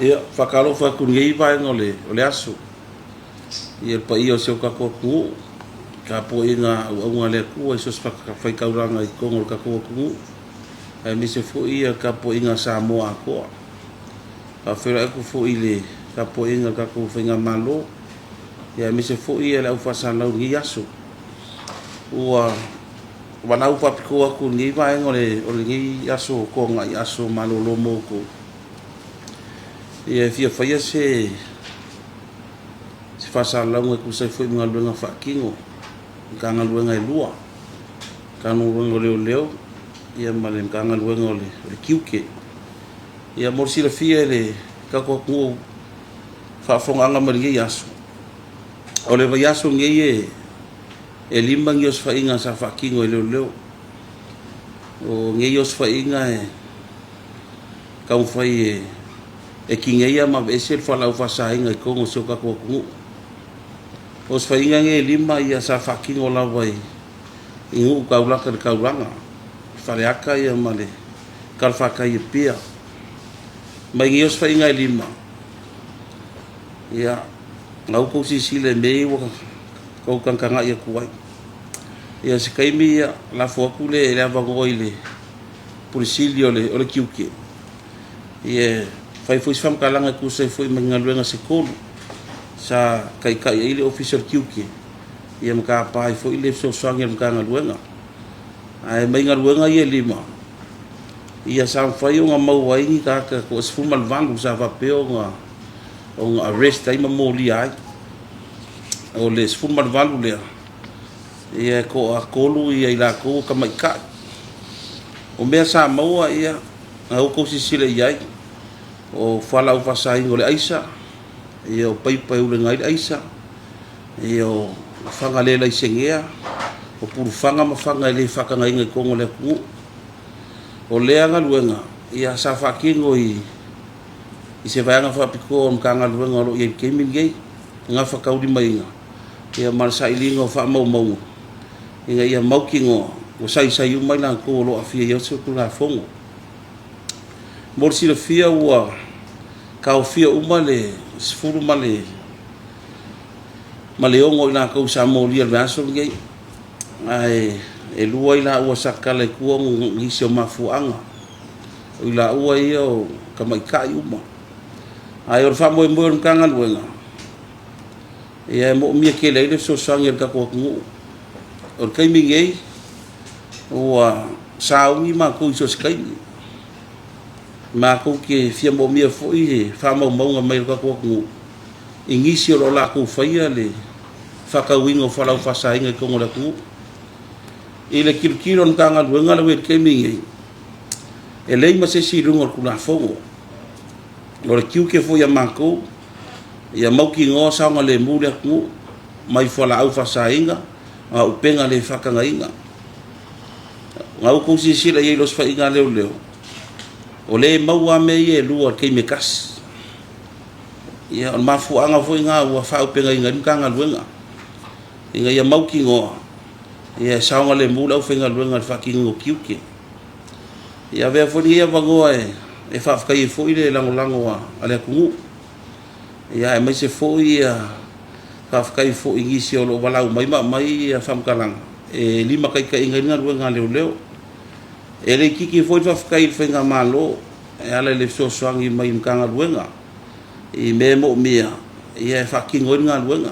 Ia, faatalofa atu i lenei vaega o le aso i le paia o si o tatou atunuu, tapuaiga a auauna a le Atua i so o se fatafaitaulaga i totonu o le tatou atunuu, aemaise foi le tapuaiga a Samoa atoa. Faafeiloai atu foi i le tapuaiga a le tatou faigamalo, aemaise foi le au faasalalau i lenei aso. Ua valaau faapitoa atu i lenei vaega o lenei aso Toonai, aso malolo mo outou, ia e fia faia se faasalalauga e tusa ai foi ma galuega faatino i Matagaluega e lua, Matagaluega o Leoleo ma le Matagaluega o le Tiute. Ia mo le silafia e le tatou atunuu faafofogaaga mai lenei aso, o le vaiaso lenei e 5 ni osofaiga sa faatino e leoleo. O nei osofaiga e taumafai e tineia ma aveese le fualaau faasaina i totonu o si o tatou atunuu. O osofaiga nei e 5 ia sa faatino lava i nuu taulata i le taulaga, Faleata ma le talafatai i Apia. Mai nei osofaiga e 5, ia, na ua outou silasila i mea ia ua outou tagatagai atu ai. Ia se taimi lafo atu le avanoa i le Pule Sili o le Tiute e fai foi se faamatalaga e tusa ai foi ma ni galuega se tolu sa taitai ai le Ofisa o le Tiute ma tapa ai foi le fesoasoani a le Matagaluega. Ae mai galuega ia e 5, ia sa mafai ona maua ai ni tagata toa-18 sa faapea ona arrest ai ma molia ai. O le 18 lea, ia e toatolu i latou o tamaitai. O mea sa maua, ia, na outou silasila i ai, o fualaau faasaina o le aisa, ia o paipa e ulega ai le aisa, ia o faga le laisenea, o pulufaga ma faga e le faatagaina i totonu o le atunuu. O lea galuega, ia sa faatino i se vaega faapitoa o le Matagaluega o lo o i ai i le taimi lenei, gafataulimaina ma le sailiga o faamaumauga ina ia mautinoa ua saisai uma i latou o lo o aafia i ia solitulafono. Mo le silafia ua taofia uma le 16 o i latou sa molia i le vaiaso lenei, ae e 2 i laua sa tatala i tua ona o nisi o mafuaaga. O i laua ia o tamaitai uma. Ae o le faamoemoe o le Matagaluega, ia e moomia tele ai le fesoasoani a le tatou atunuu. O le taimi nei, ua sauni matou i so o se taimi, matou te fia moomia foi le faamaumauga mai o le tatou atunuu i nisi o lo o latou faia le faatauina o fualaau faasaina i totonu o le atunuu. I le tilotilo a le Matagaluega la ua i ai i le taimi lenei, e leai ma se isi i luga o le Tulafono. O le tiute foi a matou, ia mautinoa saogalemu le atunuu mai fualaau faasaina ma auupega le faatagaina. Na outou silasila i ai i le osofaiga a leoleo, o lea e maua lava mea ia e lua i le taimi e tasi. Ia, o le mafuaaga foi lena ua faaaupegaina ai le Matagaluega, ina ia mautinoa e saogalemu le aufaigaluega i le faatinoina o tiute. Ia avea foi lenei avanoa e faafetai ai foi le lagolago a le atunuu, ia aemaise foi faafetai foi i nisi o lo o valaau mai ma aumai faamatalaga e limataitaiina ai le galuega a leoleo. E le itiiti foi le faafetai i le faigamalo e ala i le fesoasoani mai i le Matagaluega i mea e moomia e faatino ai le galuega.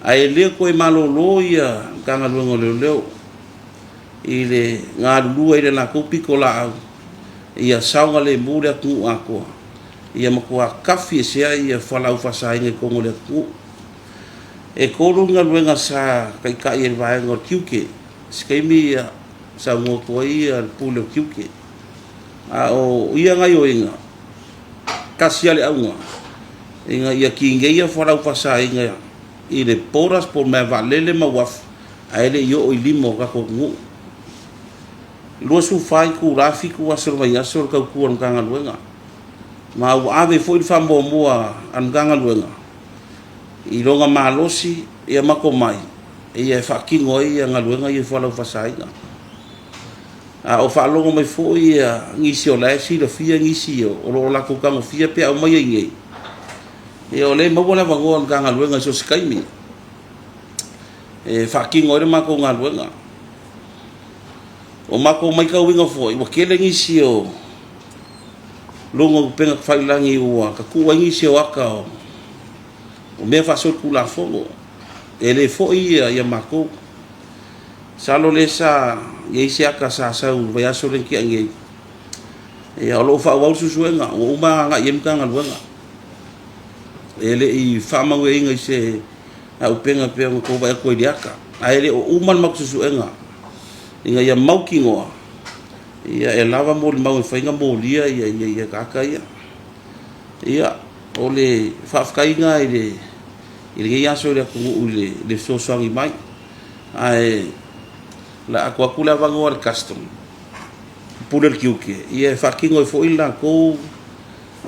Ae le toe malolo ia Matagaluega o Leoleo i le galulue ai i le latou pitolaau ia saogalemu le atunuu atoa, ia matua tafi esea ia fualaau faasaina i totonu o le atunuu. E 3 ni galuega sa taitai e le vaega o le Tiute, se taimi saunoa atu ai le Pule o Tiute. A o ia gaoioiga, tasi lava le auga, ina ia tineia fualaau faasaina i le borders po o le malae vaalele ma uafu, ae le i oo i lima o tatou atunuu. 24 itula, 7 aso o le vaiaso le tautua a le Matagaluega, ma ua ave foi le faamuamua a le Matagaluega i lona malosi ma tomai e faatino ai galuega ia o fualaau faasaina. A o faalogo mai foi nisi o la e silafia nisi o lo o latou tagofia pe aumaia i inei, ia o lea e maua le avanoa o le Matagaluega i so o se taimi e faatino ai le matou galuega. Ua matou matauina foi ua tele nisi o luga o upega tafailagi ua tatuu ai nisi o ata o mea faasolitulafono, e le foi matou. Masalo o lea sa i ai se ata sa sau i le vaiaso lea na tea nei, ia o lo o faaauau le suesuega, ua uma ona agai i ai le Matagaluega. E le i faamanuiaina i se auupega pei ona outou vaai atu ai i le ata, ae le o uma le matou suesuega ina ia mautinoa e lava molimau e mafai ona molia tagata ia. Ia, o le faafetai lena i lenei aso i le atunuu i le fesoasoani mai, ae o le a tuu atu le avanoa i le Customs, le Pule o le Tiute e faatino ai foi le latou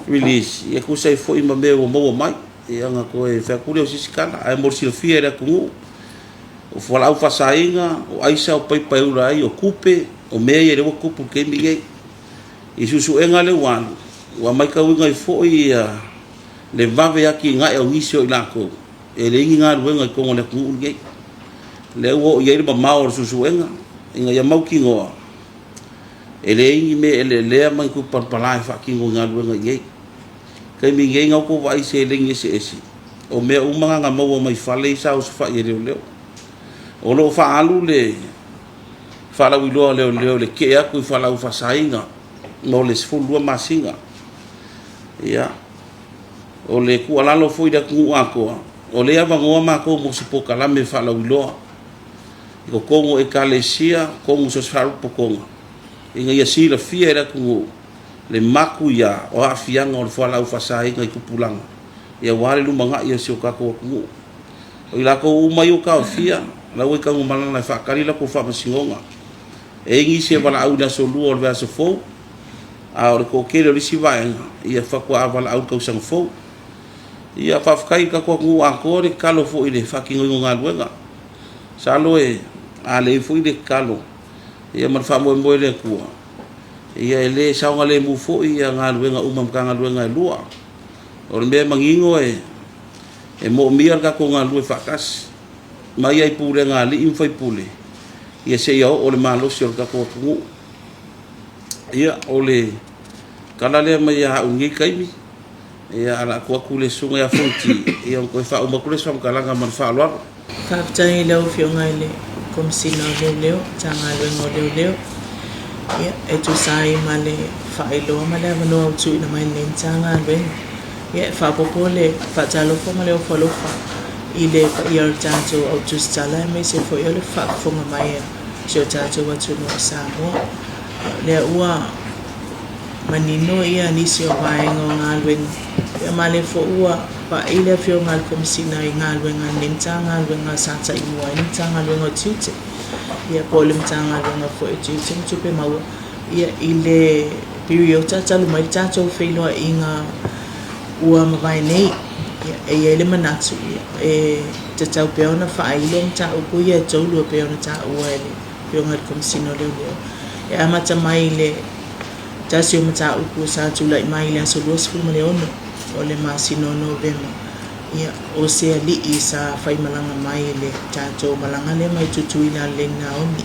release e tusa ai foi ma mea ua maua mai, ia ona toe fai atu lea o se isi tala. Ae mo le silafia e le atunuu, o fualaau faasaina, o aisa, o paipa e ula ai, o tupe, o mea ia lea ua tutupu i le taimi lenei. I suesuega lea ua alu, ua matauina ai foi le vave atinae o nisi o i latou e leai ni galuega i totonu o le atunuu lenei. O lea ua oo i ai le mamao o le suesuega ina ia mautinoa e leai ni mea eleelea ma ni tupe palapala e faatino i galuega i inei. O le taimi nei na tou vaai i seleni eseese, o mea uma na na maua mai fale ia sa osofai e leoleo. O lo o faaalu le faalauiloa a leoleo i le tetee atu i fualaau faasaina mo le 12 masina. Ia, o le tuualalo foi i le atunuu atoa, o lea e avanoa matou mo se polokalame faalauiloa i totonu o Ekalesia, totonu o so o se faalapotopotoga, ina ia silafia e le atunuu le matuia o aafiaga o le fualaau faasaina i tupulaga aua le lumanai o si o tatou atunuu. O i latou uma ia ua taofia, o la e ua i Tanumalala e faatali a latou faamasinoga. E i ai nisi e valaau i le aso Lua o le vaiaso fou, a o le toatele o le isi vaega, ia faatoa valaau i le tausaga fou. Ia faafetai i le tatou atunuu atoa le tatalo foi i le faatinoina o galuega. Masalo a leai foi le tatalo ma le faamoemoe i le Atua, ia e le saogalemu foi galuega uma a Matagaluega e lua. O le mea e manino e moomia le tatou galulue faatasi, mai lava i pulega a alii ma faipule, ia seia oo i le malosi o le tatou atunuu. Ia, o le tala lea mai ia au i lenei taimi, ae o le a tuu atu i le Susuga ia Fonoti ona toe faauma atu lea o se faamatalaga ma le faaaloalo. Faafetai i lau Afioga i le Komesina o Leoleo, Matagaluega o Leoleo, e tusa ai ma le faailoa ma le avanoa ua tuuina mai i lenei Matagaluega. E faaopoopo le faatalofa ma le ofo alofa i le paia o le tatou au tusitala aemaise foi o le faafofoga mai a si o tatou atunuu o Samoa. O lea ua manino nisi o vaega o galuega, ma o lea foi ua pai le Afioga i le Komesina i galuega a lenei Matagaluega sa taimua ai le Matagaluega o Tiute, po o le Matagaluega foi o Tiute ma Tupe Maua i le piriota talu mai le tatou feiloaiga ua mavae nei. E i ai le manatu e tatau pea ona faailo mataupu ia e toulu e pei ona taua e le Afioga i le Komesina o Leoleo. E amata mai i le tasi o mataupu sa tulai mai i le aso 26 o le masina o Novema, o se alii sa faimalaga mai i le tatou malaga lea mai Tutuila a le Lady Naomi,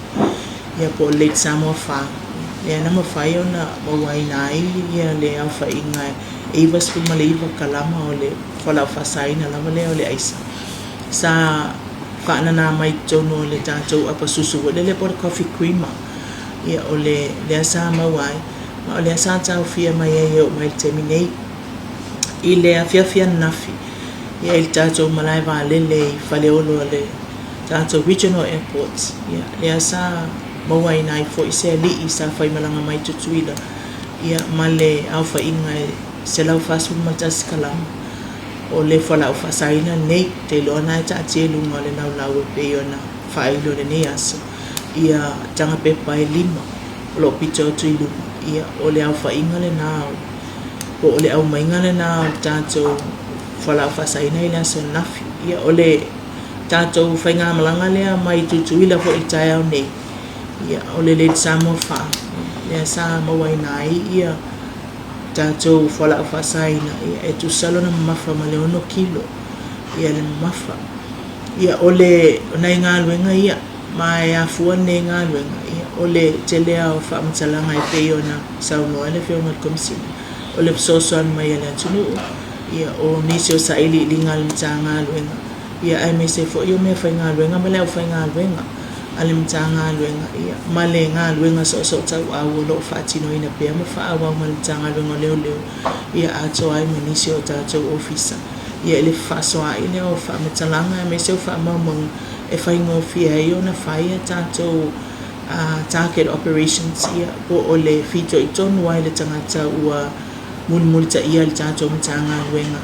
po o le Lady Samoa 4, lea na mafai ona mauaina ai le aofaiga e 99 kalama o le fualaau faasaina lava lea o le aisa sa faanana mai totonu o le tatou apa susu foi lele po o le coffee creamer. O lea sa maua ai, ma o lea sa taofia mai ai e oo mai i le taimi nei. I le afiafi ananafi, i le tatou malae vaalele i Faleolo a le tatou Regional Airport, lea sa mauaina ai foi se alii sa faimalaga mai Tutuila ma le aofaiga e 141 kalama o le fualaau faasaina lenei. Ou te iloa o lena e taatia i luga o le laulau e pei ona faailo i lenei aso taga pepa e 5 o lo o pito atu i luga, o le aofaiga lena po o le aumaiga lena o le tatou fualaau faasaina i le aso ananafi. O le tatou faigamalaga lea mai Tutuila foi i le taeao nei, Ia, o le Lady Samoa Farm, lea sa mauaina ai ia tatou fualaau faasaina, ia, e tusa lona mamafa ma le 6 kilo ia le mamafa. Ia, o le, o nai galuega ia, ma e afua lenei galuega, ia, o le tele lava o faamatalaga e pei ona saunoa ai le Afioga i le Komesina, o le fesoasoani mai a le atunuu, ia, o nisi o sailiiliga a le Matagaluega, ia, aemaise foi o meafaigaluega ma le aufaigaluega a le Matagaluega, ia, ma le galuega soosootauau o lo o faatinoina pea ma faaauau ma le Matagaluega o Leoleo, ia, atoa ai ma nisi o tatou ofisa, ia, i le fefaasoaai lea o faamatalaga aemaise o faamaumauga e faigofie ai ona fai a tatou target operations, ia, po o le fitoitonu ai le tagata ua mulimulitaia e le tatou Matagaluega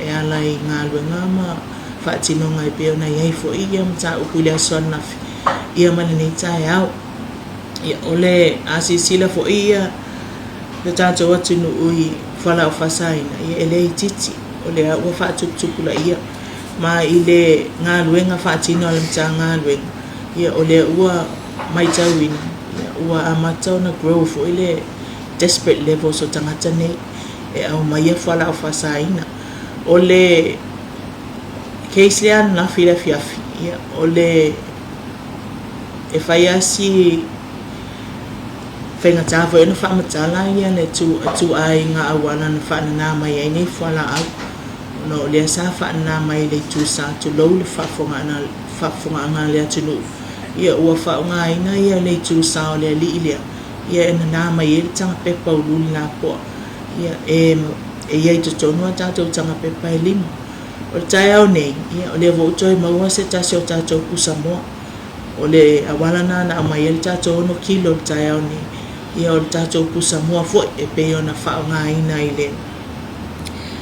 e ala i galuega ma faatinoga e pei ona i ai foi ia mataupu i le aso ananafi ia ma lenei taeao. Ia, o le a silasila foi ia le tatou atunuu i fualaau faasaina, ia e le itiiti, o lea ua faatuputupulaia. Ma i le galuega faatino a le Matagaluega, ia o lea ua matauina, ia, ua amata ona grow foi le desperate levels o tagata nei e aumaia fualaau faasaina. O le case lea ananafi i le afiafi, ia, o le e fai lava si faigata foi ona faamatala ia le ituaiga auala na faanana mai ai nei fualaau, ona o lea sa faanana mai i le itu sa, tulou le faafofogaaga a le atunuu, ia ua faaaogaina ia le itu sa o le alii lea ia e nana mai ai le taga pepa ulu le lapoa. Ia, e i ai i totonu a tatou taga pepa e 5. O le taeao nei, ia, o lea foi ua toe maua se tasi o tatou pusamoa. O le auala lena na aumai ai le tatou 6 kilo i le taeao nei, ia o le tatou pusamoa foi e pei ona faaaogaina i le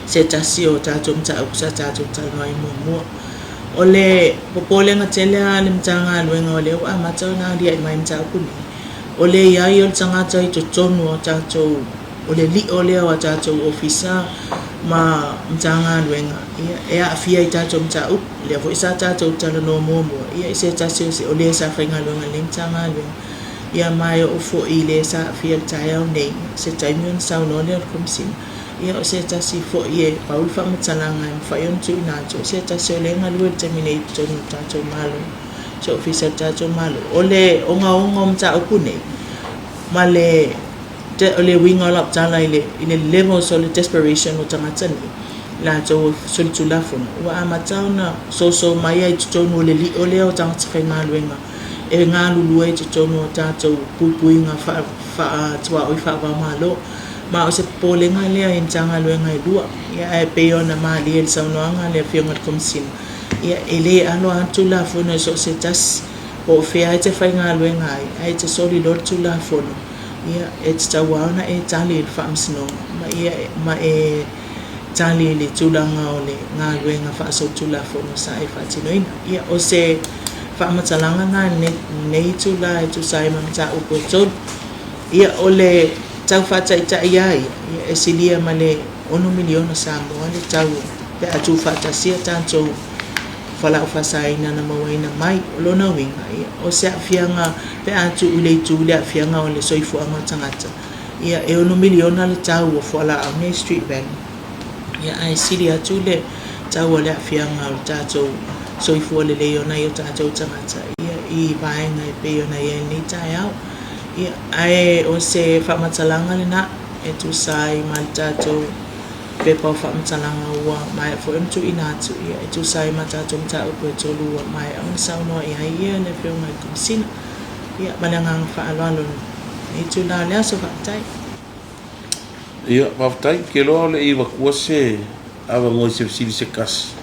se tasi o tatou mataupu sa tatou talanoa ai muamua. O le popolega tele lava a le Matagaluega o lea ua amata ona aliae mai mataupu nei, o le i ai o le tagata i totonu o tatou, o le lio lea o a tatou ofisa ma Matagaluega, ia, e aafia i tatou mataupu. O lea foi sa tatou talanoa muamua, ia, i se tasi o, o le sa faigaluega i lenei Matagaluega, ia, ma e oo foi i le sa aafia i le taeao nei, se taimi ona saunoa lea o le Komesina, ia, o se tasi foi e pau le faamatalaga e mafai ona tuuina atu, o se tasi o lea e galue i le taimi nei i totonu o le tatou Malo. Se Ofisa o le tatou Malo. O le ogaoga o mataupu nei, ma le, o le uiga o lau tala i le, i le levels o le desperation o tagata nei, latou o solitulafono, ua amata ona soso mai ai i totonu o le lio lea o tagata faigaluega e galulue i totonu o tatou puipuiga faatuaoi faava-o-Malo. Ma o se popolega lea i Matagaluega e lua. Ia, ae pei ona malie i le saunoaga a le Afioga i le Komesina, Ia, e le alo lava le Tulafono i so o se tasi, po o fea e te faigaluega ai, ae e te soli loa le Tulafono, ia, e tatau lava ona e tali i le Faamasinoga, ma ia, ma e tali i le tulaga o le galuega faasolitulafono sa e faatinoina. Ia, o se faamatalaga lena i lenei itula e tusa ai ma mataupu e 3. Ia, o le tau faataitai lava ia, ia, e silia ma le $6 miliona Samoa le tau pe a tuufaatasia tatou fualaau faasaina na mauaina mai. O lona uiga, ia, o se aafiaga pe a tuu i le itu i le aafiaga o le soifuaga o tagata, ia, e $6 miliona le tau o fualaau nei street value, ia, ae sili atu le tau o le aafiaga o le tatou soifua lelei o nai o tatou tagata, ia, i vaega e pei ona i ai i lenei taeao. Ia, ae o se faamatalaga lena e tusa ai ma le tatou pepa o faamatalaga ua maea foi ona tuuina atu, ia, e tusa ai ma tatou mataupu e 3 ua maea ona saunoa i ai ia le Afioga i le Komesina. Ia, ma le agaga faaaloalo i lenei itula o le aso. Faafetai. Ia, faafetai. Ou te iloa o le i avatua se avanoa i se fesili se tasi.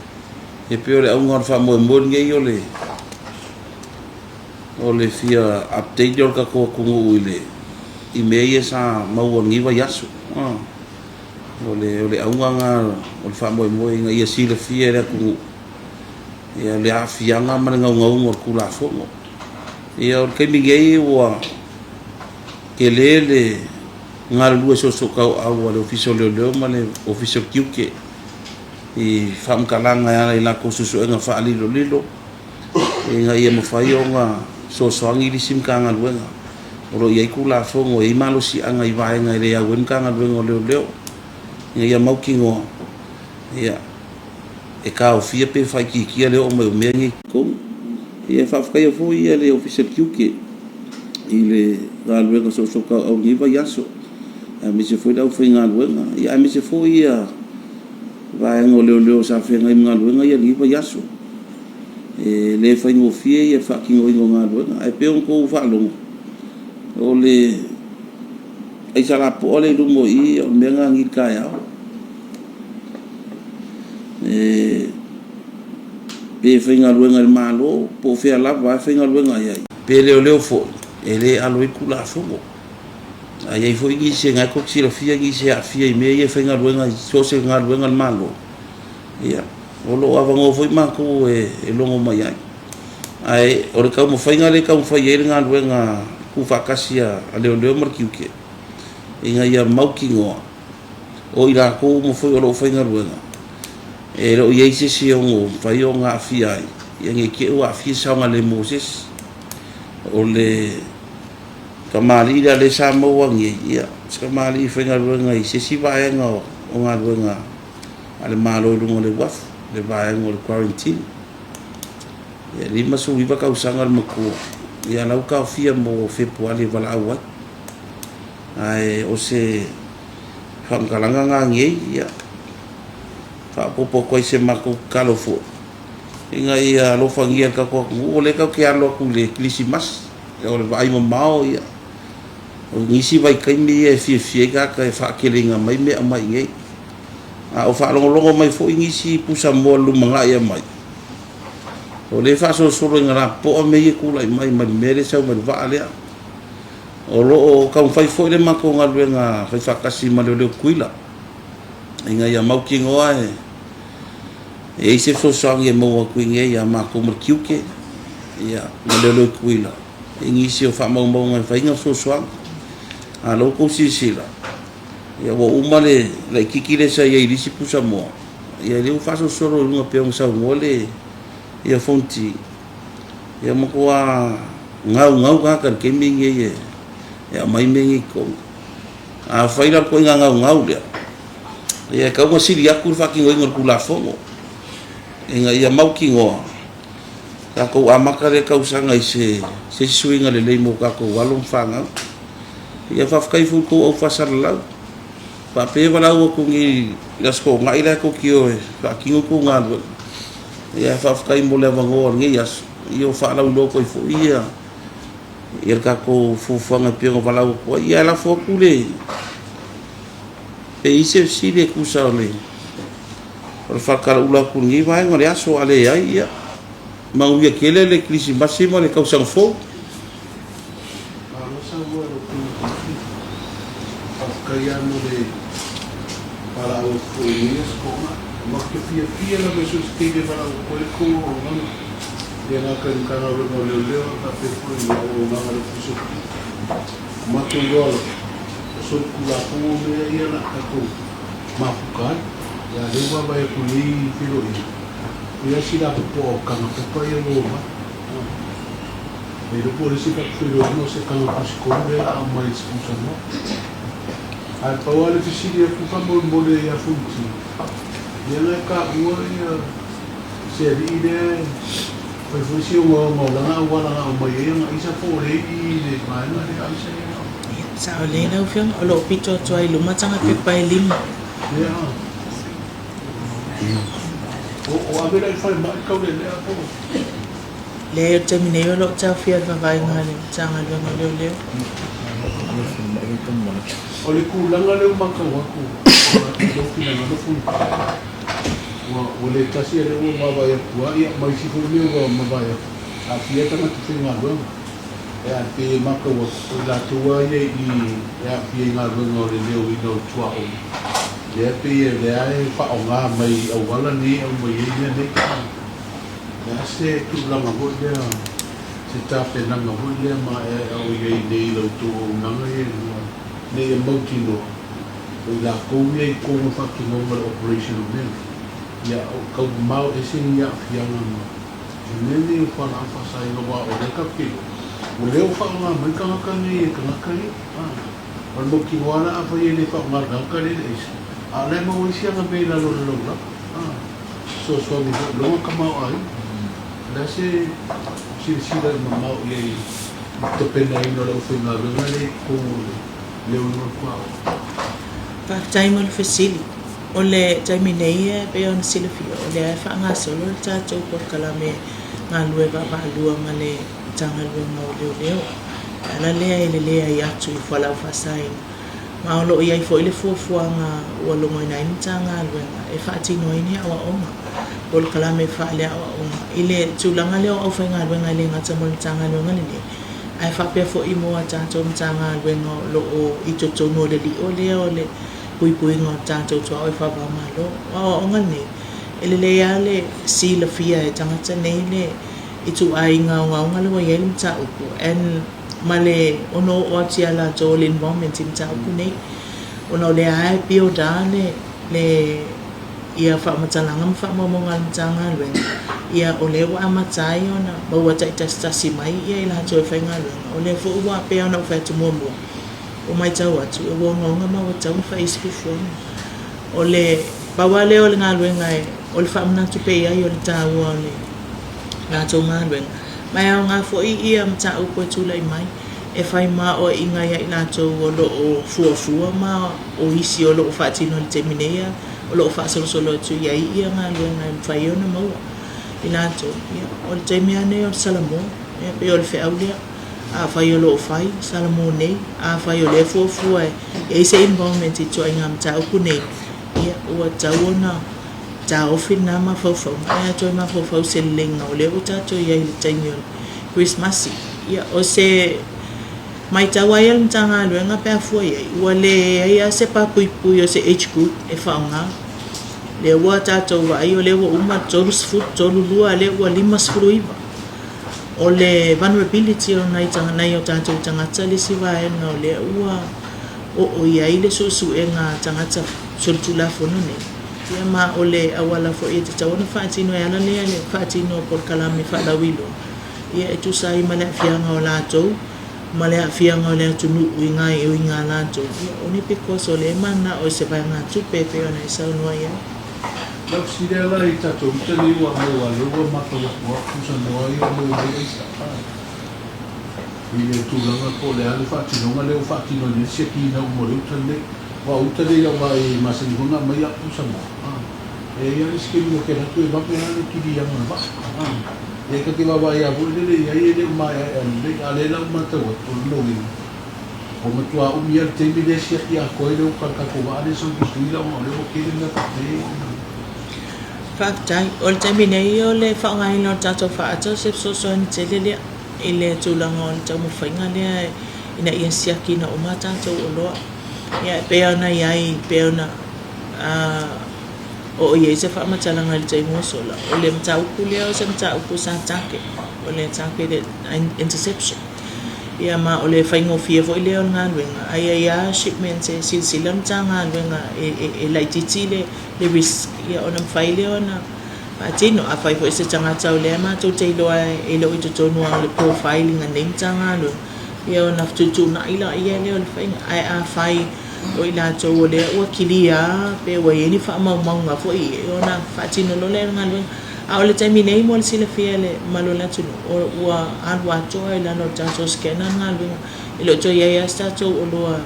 E pei o le auga o le faamoemoe lenei o le O le fia update o le tatou atunuu i le i mea ia sa maua i lenei vaiaso. O le o le auga lena o le faamoemoe ina ia silafia e le atunuu ia le aafiaga ma le naunauga o le Tulafono. Ia o le taimi nei ua tele le galulue soosootaoau a le Ofisa o Leoleo ma le Ofisa o le Tiute i faamatalaga e ala i latou suesuega faalilolilo ina ia mafai ona fesoasoani i le isi Matagaluega. O lo o i ai Tulafono, e i ai malosiaga i vaega e le au ai le Matagaluega o Leoleo ina ia mautinoa ia e taofia pe faaitiitia le oo mai o mea nei i totonu. Ia e faafetaia foi le Ofisa o le Tiute i le galuega soosootauau i lenei vaiaso, aemaise foi le aufaigaluega, aemaise foi vaega o leoleo sa feagai ma galuega ia i lenei vaiaso. E le faigofie le faatinoina o galuega. Ae pei ona outou faalogo, o le aisa lapoa lea i luma i i, o le mea lena na gi i le taeao. Pe faigaluega i le Malo po o fea lava e faigaluega i ai, pe leoleo foi, e le alo ai le Tulafono. Ae i ai foi nisi o lena tou te silafia nisi e aafia i mea ia e faigaluega i so o se galuega a le Malo, ia, o lo o avanoa foi matou e logo mai ai. Ae o le taumafaiga lea e taumafai ai le galuega tuufaatasi a leoleo ma le tiute, ina ia mautinoa o i latou uma foi o lo o faigaluega, e le o i ai se isi e ono mafai ona aafia ai, ina ne i te i ua aafia le saogalemu o se isi. O le tamalii lea o lea sa maua nei, ia, o se tamalii faigaluega i se isi vaega o galuega a le Malo i luga o le uafu, le vaega o le quarantine. E 59 tausaga le matua, ia o la ua taofia mo Fepuari e valaau ai. Ae o se faamatalaga lena nei, ia, faaopoopo atu ai i se matou tatalo foi, ina ia alofagia e le tatou atunuu, o lea tatou te alo atu i le Kerisimasi. O le vaai mamao, o nisi vaitaimi ia e fiafia ai tagata e faateleina mai mea e aumai i inei. A o faalogologo mai foi nisi pusamoa i le lumanai e aumai, o lea e faasolosolo ina lapopoa mea ia e tulai mai mai le mea lea e sau mai le vaa lea. O lo o taumafai foi le matou galuega faifaatasi ma Leoleo Tutuila ina ia mautinoa e i ai se fesoasoani e maua atu i inei ia matou ma le tiute ma Leoleo Tutuila i nisi o faamaumauga e fai ai fesoasoani. A o la ua outou silasila, ua uma le laitiiti lea sa i ai i le isi pusamoa, ia lea ua faasolosolo i luga pei ona saunoa le Fonoti, ia matua gaugau tagata i le taimi lenei e aumai mea nei i totonu. Afai la o le ituaiga gaugau lea, ia e tatau ona sili atu le faatinoina o le Tulafono ina ia mautinoa tatou amata lea tausaga i se isi suiga lelei mo tatou alo ma fanau. Ia faafetai foi i le tou au faasalalau. Faapea e valaau atu nei i le Aso Toonai la e tou te o e faatino le tou galuega. Ia ae faafetai mo le avanoa o lenei aso, ia ua faalauiloa atu ai foi ia le tatou fuafuaga e pei ona valaau atu ai. Ia ae lafo atu le pe i ai se fesili e tusa o le faatalaula atu i lenei vaega o le aso, a leai, ia manuia tele le Kerisimasi ma le tausaga fou. Malo saunoa i lau Afioga i le Komesina. Faafetai lava mo le valaau atu foi i lenei aso Toonai. Matou te fiafia lava i so o se taimi e valaau atu ai le tou auaunaga, e le gata i le Matagaluega o Leoleo ae faapea foi i le auaunaga a le Ofisa o Tiute. Ua matou iloa lava, o solitulafono mea ia o le a tatou mafuta ai. Ia a o lea ua vaavaai atu i lenei feiloaiga, e i ai si lapopoa o taga pepa ia ua omai. Le iloa po o le isi tatou feiloaiga o se taga tusitolu lea o le a aumai i se pusamoa. Ae pau lava le fesili atu faamolemole ia Fonoti, lea na e taua ia se alii lea e fai foi si ogaoga o lana auala na aumai ai ana aisa po o lea e i i le vaega lea aisa ia na aumai. Ia, sao lelei lau Afioga, o lo o pito atu ai i luma taga pepa e lima. Lea a. O ave la i le falemai le taulelea po o. Leai, o le taimi nei o lo o taofia le vavaega a le Matagaluega o Leoleo. O le tulaga lea ua matau atu i lou finagalo Fonoti, ua le tasi a lea ua vaavaai atu lava, ia ma isi foi mea ua mavae atu, aafia ai tagata faigaluega. Ae pei e matau atu, o i latou lava ia i i e aafia i galuega o le leoina o le tuaoi, lea e pei o lea e faaaoga mai i auala nei e aumai ai mea nei. O le a se tulaga foi lea, se tapenaga foi lea maeaea o i ai nei i la outou auaunaga ia e lua, ina ia mautinoa o i latou ia i totonu o le faatinoga o le operation o mea nei, ia o tau mamao ese ni aafiaga ma mea nei o fualaau faasaina, aua o lea tatou te iloa, Ua le o faaaoga mai tagata nei e tagata ia. O le mautinoa la afai e le faaaoga e le tagata lea i le aisa, a o la e maua ai si ana mea i lalo o le lalolagi. Fesoasoani foi i lona tamaoaiga. O le a se silasila mamao i ai i le tapenaina o le aufaigaluega lea i totonu o le leoina o le puaoa? Faafetai mo le fesili. O le taimi nei e pei ona silafia, o lea e faagasolo le tatou polokalame galulue vaavaalua ma le Matagaluega o Leoleo. O le ala lea e lelei ai atu i fualaau faasaina. Ma o lo o i ai foi le fuafuaga ua logoina ai le Matagaluega e faatino ai ni aoaoga, polokalame faaleaoaoga i le tulaga lea o aufaigaluega e le gata mo le Matagaluega lenei, ae faapea foi mo a tatou Matagaluega o lo o i totonu o le lio lea o le puipuiga o tatou tuaoi faava-o-Malo. O aoaoga nei, e lelei lava le silafia e tagata nei le ituaiga ogaoga lea ua i ai le mataupu and ma le ono oo atu ia latou o le involvement i mataupu nei, ona o lea lava e build lava le le ia faamatalaga ma faamaumauga a le Matagaluega, ia o lea ua amata ai ona maua taitasitasi mai ia i latou e faigaluega. O lea foi ua pei ona ou fai atu muamua, ua matau atu ua ogaoga ma ua tatau ona fai i ai se fuafuaga. O le pau lava lea o le galuega o le faamanatu pea i ai o le taua o le latou galuega, ma e aoga foi ia mataupu e tulai mai e fai ma aoaiga ia i latou o lo o fuafua ma o isi o lo o faatino i le taimi nei o lo o faasolosolo atu i ai ia galuega e mafai ai ona maua i latou. Ia, o le taimi lava lenei o le salamo, e pei o le feau lea. Afai o lo o fai, salamo nei. Afai o lea e fuafua e i ai se involvement i ituaiga mataupu nei, ia, ua tatau ona taofi lena mafaufauga ae toe mafaufau i se leleiga o lea ua tatou i ai i le taimi o le Kerisimasi. Ia, o se matau lava ia a le Matagaluega pe a fua i ai, ua leai lava se papuipui o se age group e faaaoga. Lea ua tatou vaai o lea ua uma le 30, 32, a o lea ua 59. O le vulnerability o nai o tatou tagata le isi vaega o lea ua oo i ai le suesuega a tagata solitulafono nei, ia ma o le auala foi e tatau ona faatino e ala lea le faatino o polokalame faalauiloa, ia e tusa ai ma le aafiaga o latou ma le aafiaga o le atunuu i gaoioiga a latou, ia only because o lea e mananao i se vaegatupe e pei ona e saunoa i ai. Lau fesili lava la i tatou uta nei ua maua lea ua matau atu a pusanoa ia ua maua mai aisa i le tulaga po o le a le faatinoga lea ua faatino ai nei le siakiina uma o le uta lenei. Aua o uta nei i lau vaai e masani foi ona aumai au pusanoa e i ai lava le isi taimi ou te alu atu e vave lava le kiliaga o le vaa. Ia ta te vaavaai lava foi lele i ai e le o maeaea lelei a o lea la ua matau atu o lona uiga Ua matua umi lava le taimi lea e siaki atoa ai le uta a le tatou vaa lea e sau i Tutuila ona o lea ua tele mea faapea ona. Faafetai. O le taimi nei o le faaaogaina o le tatou faata o se fesoasoani tele lea i le tulaga o le taumafaiga lea ina ia siakiina uma a tatou oloa. Ia e pei ona i ai, e pei ona oo i ai se faamatalaga i le taimi ua sola, o le mataupu lea o se mataupu sa target, o le targeted interception. Ia ma o le faigofie foi lea o le galuega, a i ai lava shipments e silasila le Matagaluega e laitiiti le risk, ia ona mafai lea ona faatino. Afai foi o se tagata o lea matou te iloa e le o i totonu lava o le profiling a lenei Matagaluega, ia ona fetuutuunai laia lea o le faiga. Ae afai o i latou o lea ua kilia lava pe ua i ai ni faamaumauga foi ia, ona faatino loa lea o le galuega. A o le taimi nei mo le silafia e le mamalu o le atunuu, ua alu atoa i lalo o le tatou scanner le galuega. E le o toe i ai lava se tatou oloa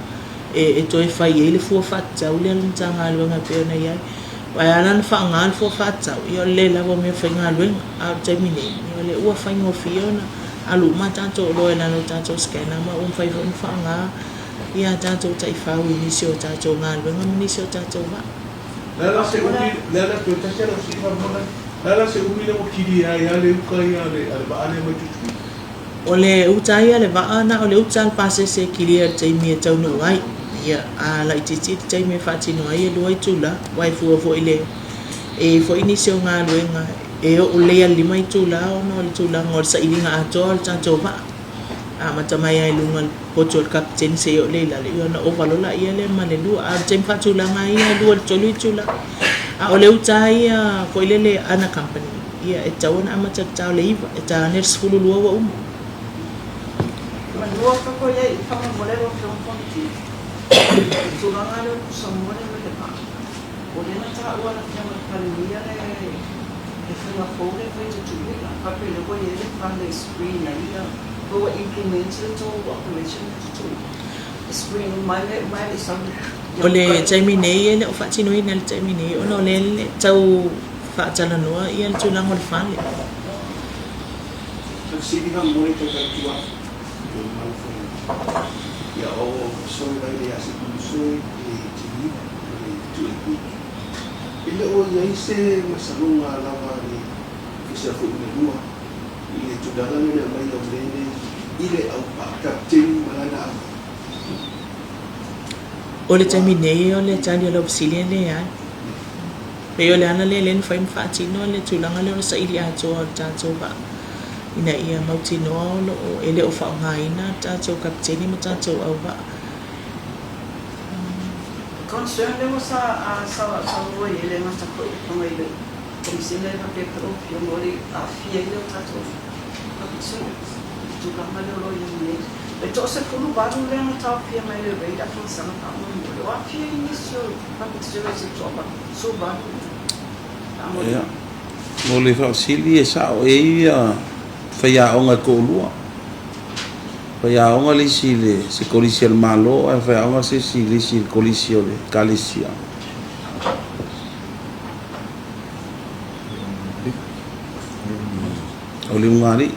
e toe fai i ai le fua faatatau lea a le Matagaluega e pei ona i ai. Aua e ala la ona faaaoga le fua faatatau, ia o le le lava o meafaigaluega. A o le taimi nei, ia o lea ua faigofie ona alu uma a tatou oloa i lalo o le tatou scanner ma ua mafai foi ona faaaoga ia tatou taifau i nisi o tatou galuega ma nisi o tatou vaa. Le a la se umi, le a la, toe tasi lava lau fesili faamolemole. Le a la se umi lea ua kilia ai lava le uta ia a le, a le vaa lea mai Tutuila? O le uta ia a le vaa, na o le uta a le pasese e kilia i le taimi e taunuu ai. Ia, a laitiiti le taimi e faatino ai, e lua itula, aua e fua foi i le, e i ai foi nisi o galuega e oo lelei lava i le lima itula ona o le tulaga o le sailiga atoa o le tatou vaa. Amata mai lava i luga i le potu o le Kapeteni seia oo lea i lalo, ia ona ova loa laia lea ma le lua. A o le taimi faatulaga lava ia e lua i le tolu itula. A o le uta lava ia foi lele unaccompanied, ia e tatau ona amata i le ta o le 9, e ta ane le 12 ua uma. Lua fako i ai i faamolemole lau Afioga Fonoti i le tulaga lea o le pusamoa lea mai le vaa. O lea na taua e le Afioga i le Palemia le le faiga fou lea e fai i Tutuila, faapea lea ua i ai le fale e screen ai ia, pe ua implement le tou operation i Tutuila, e screen uma ai mea uma ae le i sau le O le taimi nei e le o faatinoina i le taimi nei ona o lea e tau faatalanoa le tulaga o le fale. E le o i ai se masaloga lava a le Ofisa foi o le Lua i le tulaga lea na aumai o mea nei i le au kapeteni ma lana au. O le taimi nei o le tali o lau fesili e leai. Pei o le ala lea lea na fai ma faatino le tulaga lea o le saili atoa o le tatou vaa ina ia mautinoa o lo o e le o faaaogaina tatou kapeteni ma tatou auvaa. Concern lea ua sa saunoa i ai le gata foi le Afioga i le Komesina e faapea foi lau Afioga o le aafia ai lea o tatou public service i le tulaga lea o lo o i ai nei. E toa-18 lea na taofia mai le radar tausaga faamolemole. O aafia ai nisi o public service e toa-18 lea. Faamolemole. Ia, mo le faafesili e sao e i ai faiaoga e toalua. Faiaoga le isi i le se kolisi a le Malo ae faiaoga se isi i le isi i le kolisi o le Ekalesia. O le Ulugalii.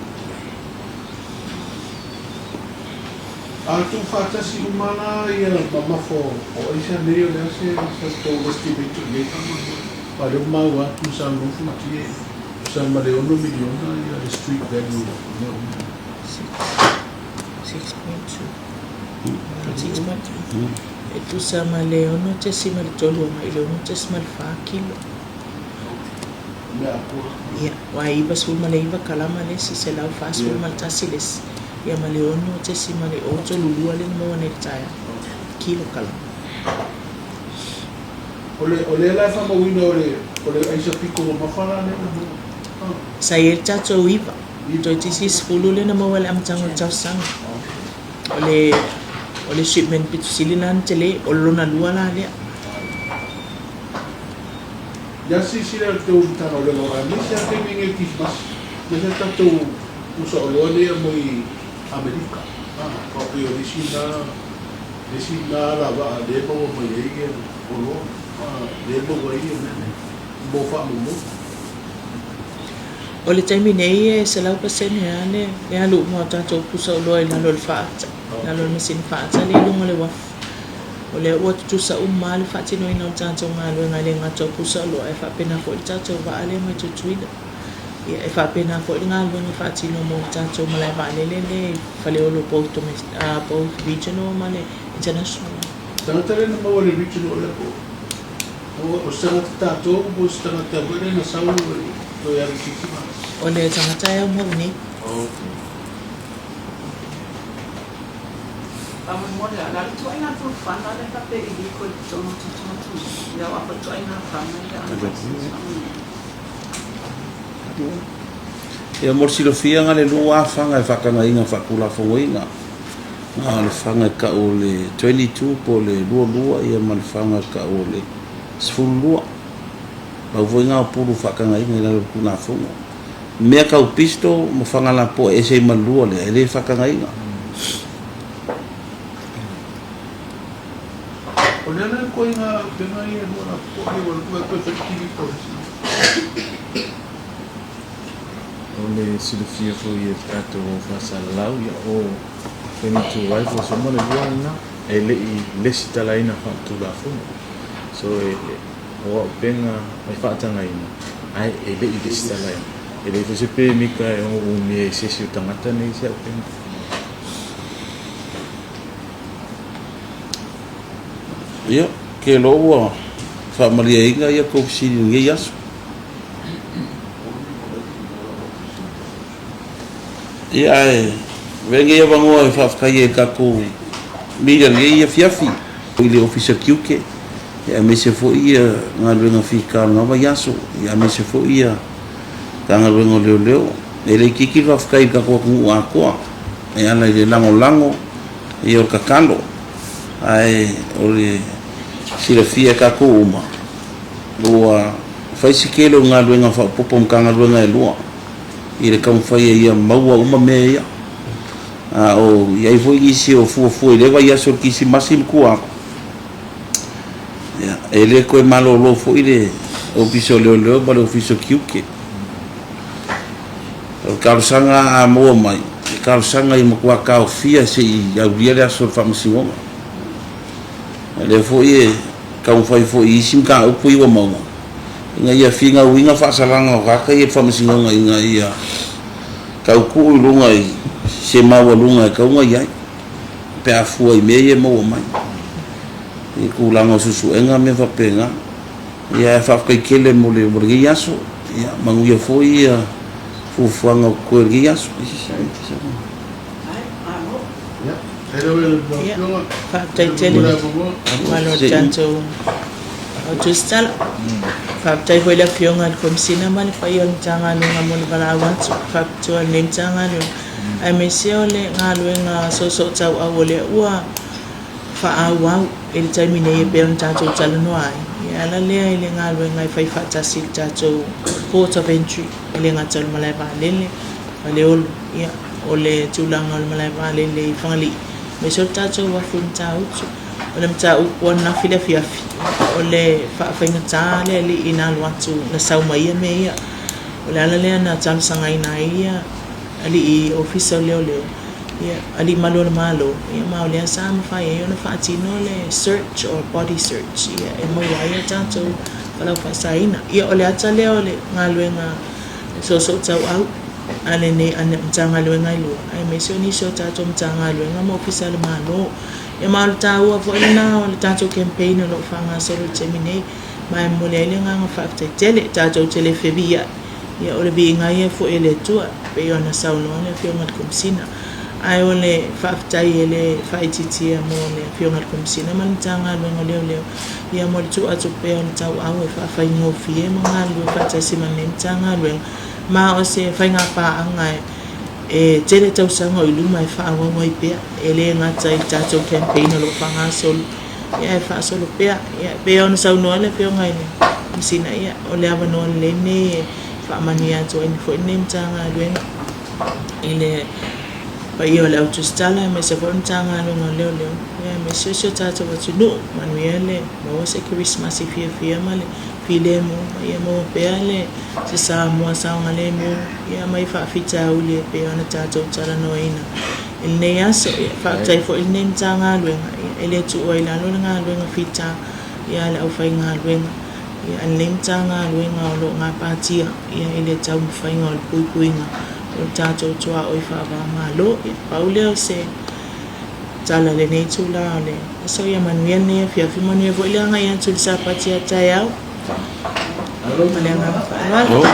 A tuufaatasi uma la ia mamafa o aisa nei o le a se sa tou estimate i ai faamolemole? Aua o lea ua maua atu sa nofo matie tusa ma le ono miliona ia le street value o mea uma. 6.2 E tusa ma le 6.3 agai i le 6.4 kilo. Mea atoa. Ia, aua e 99 kalama le isi, 141 le isi, ia ma le 6.032 lea na maua nei i le taeao, kilo kalama. O le, o lea la e faamauina o le, o le aisa pito mamafa la lea na maua. Ah. Sa i ai le tatou iva, toeitiiti 10 lea na maua i le amataga o le tausaga. O le, o le shipment pito sili lena ona tele, o le lona lua la lea. Ia silasila i le tou Matagaluega o aemaise lava taimi nei o le Kirisimasi, aemaise lava tatou pusa oloa nei e aumai Amerika, aua pei o le isi lena, le isi lena alavaa lea e maua mai ai oloa, lea e maua ai mea nei mo faamaumauga. O le taimi nei e 100% lava le le alu uma o tatou pusa oloa i lalo o le faata, i lalo o le masini faata lea i luga o le uafu. O lea ua tutusa uma lava le faatinoina o le tatou galuega e le gata o pusa oloa ae faapena foi le tatou vaa lea mai Tutuila. Ia, e faapena foi le galuega faatino mo le tatou malae vaalele lea i Faleolo both domestic, both regional ma le international. Tagata lea na maua i le regional airport, o se tagata tatou po o se tagata foi lea na sau toe alu i Fiti. O le tagata e aumau i nei. Faamolemole a o le a le ituaiga pulufana lea faapea i liko i totonu o tatou atunuu? Ia o apa ituaiga fana ia unlicensed faamolemole. Ia mo le silafia na o le lua lava faga e faatagaina faatulafonoina, na o le faga e tau o le 22 po o le 22 ia ma le faga e tau o le 12. Pau foi na o pulu faatagaina i lalo o le Tulafono. Mea tau pistol ma faga lapoa e ese ai ma le lua lea, e le faatagaina. O le ala e koe ngā aupenga ia e lua lapoa ia ua lua e toe whaitiri polisi. O le silafia foi e le tatou au faasalalau, ia o 22 rifles uma le lua lena e le i lesitalaina faaletulafono. So e o auupega e faatagaina ae e le i lesitalaina. E leai foi se pemita e ono umia i se isi o tagata nei se auupega. Ia, ke loa ua faamalieina ia tou fesili i lenei aso. Ia, ae avea lenei avanoa e faafetai ai i le tatou media i lenei afiafi i le Ofisa Tiute, aemaise foi ia galuega fita o lena vaiaso, aemaise foi ia Matagaluega o Leoleo. E le itiiti le faafetai i le tatou atunuu atoa. e ala i le lagolago ia o le tatalo. Ae o le silafia e tatou uma, ua fai si tele o galuega faaopoopo a Matagaluega e lua i le taumafai ina ia maua uma mea ia. A o i ai foi nisi o fuafua i lea vaiaso o le Kirisimasi ma tua atu, ia, e le toe malolo foi le Ofisa o Leoleo ma le Ofisa o Tiute. O le talosaga a maua mai, e talosaga ia matua taofia se i aulia le aso o le faamasinoga. O lea foi e taumafai foi i isi mataupu ia ua maua, ina ia finauina faasalaga o tagata ia i le faamasinoga ina ia tautuu i luga i se maualuga e tatau ona i ai pe a fua i mea ia e maua mai i tulaga o suesuega ma mea faapena. Ia ae faafetai tele mo le mo lenei aso. Ia manuia foi ia fuafuaga o totoe o lenei aso. Ia, faafetai tele malo le tatou Tusitala. Faafetai foi i le Afioga i le Komesina ma le paia o le Matagaluega mo le valaau atu faapitoa i lenei Matagaluega, aemaise o le galuega soosootauau o lea ua faaauau i le taimi nei e pei ona tatou talanoa ai. E ala lea i le galuega e fai faatasi i le tatou Port of Entry, e le gata o le malae vaalele, Faleolo, ia, o le tulaga o le malae vaalele i Fagalii, aemaise o le tatou uafu i Matautu. O le mataupu ananafi i le afiafi, o le faafaigata le alii na alu atu na sau mai ia mea ia. O le ala lea na talosagaina ai ia alii ofisa o leoleo, ia, alii malu o le Malo, ia, ma o lea sa mafai ai ona faatino le search or body search, ia, e maua ai a tatou palau faasaina. Ia, o le ata lea o le galuega soosootauau a lenei Matagaluega e lua, aemaise o nisi o tatou Matagaluega ma Ofisa a le Malo. Ia ma o le taua foi lena o le tatou campaign o lo o faagasolo i le taimi nei, ma e momoli ai le agaga faafetai tele. Tatou te le feviiai, ia o le viiga ia e foi e le Atua, e pei ona saunoa le Afioga i le Komesina. Ae o le faafetai e le faaitiitia mo le Afioga i le Komesina ma le Matagaluega o Leoleo, ia mo le tuu atu pea o le tauau e faafaigofie ma galulue faatasi ma lenei Matagaluega, ma o se faigapaaga e tele tausaga o i luma e faaauau ai pea, e le gata i le tatou campaign o lo o faagasolo, ia ae faasolo pea. Ia e pei ona saunoa le Afioga i le Komesina, ia o le avanoa lelei lenei e faamanuia atu ai foi lenei Matagaluega i le paia o le au tusitala aemaise foi o le Matagaluega o Leoleo, ia aemaise o si o tatou atunuu. Manuia le maua se Kerisimasi fiafia ma le filemu, ma ia maua pea le se Samoa saogalemu, ia mai faafitauli e pei ona tatou talanoaina i lenei aso. Ia, faafetai foi i lenei Matagaluega, ia, e le tuua i lalo le galuega fita ia a le aufaigaluega ia, a lenei Matagaluega o lo o gapatia ia, i le taumafaiga o le puipuiga o le tatou tuaoi faava-o-Malo. Ia, pau lea o se tala i lenei itula o le aso. Ia manuia lenei afiafi, manuia foi le agai atu i le Sapati a taeao. Ma le agaga faaaloalo.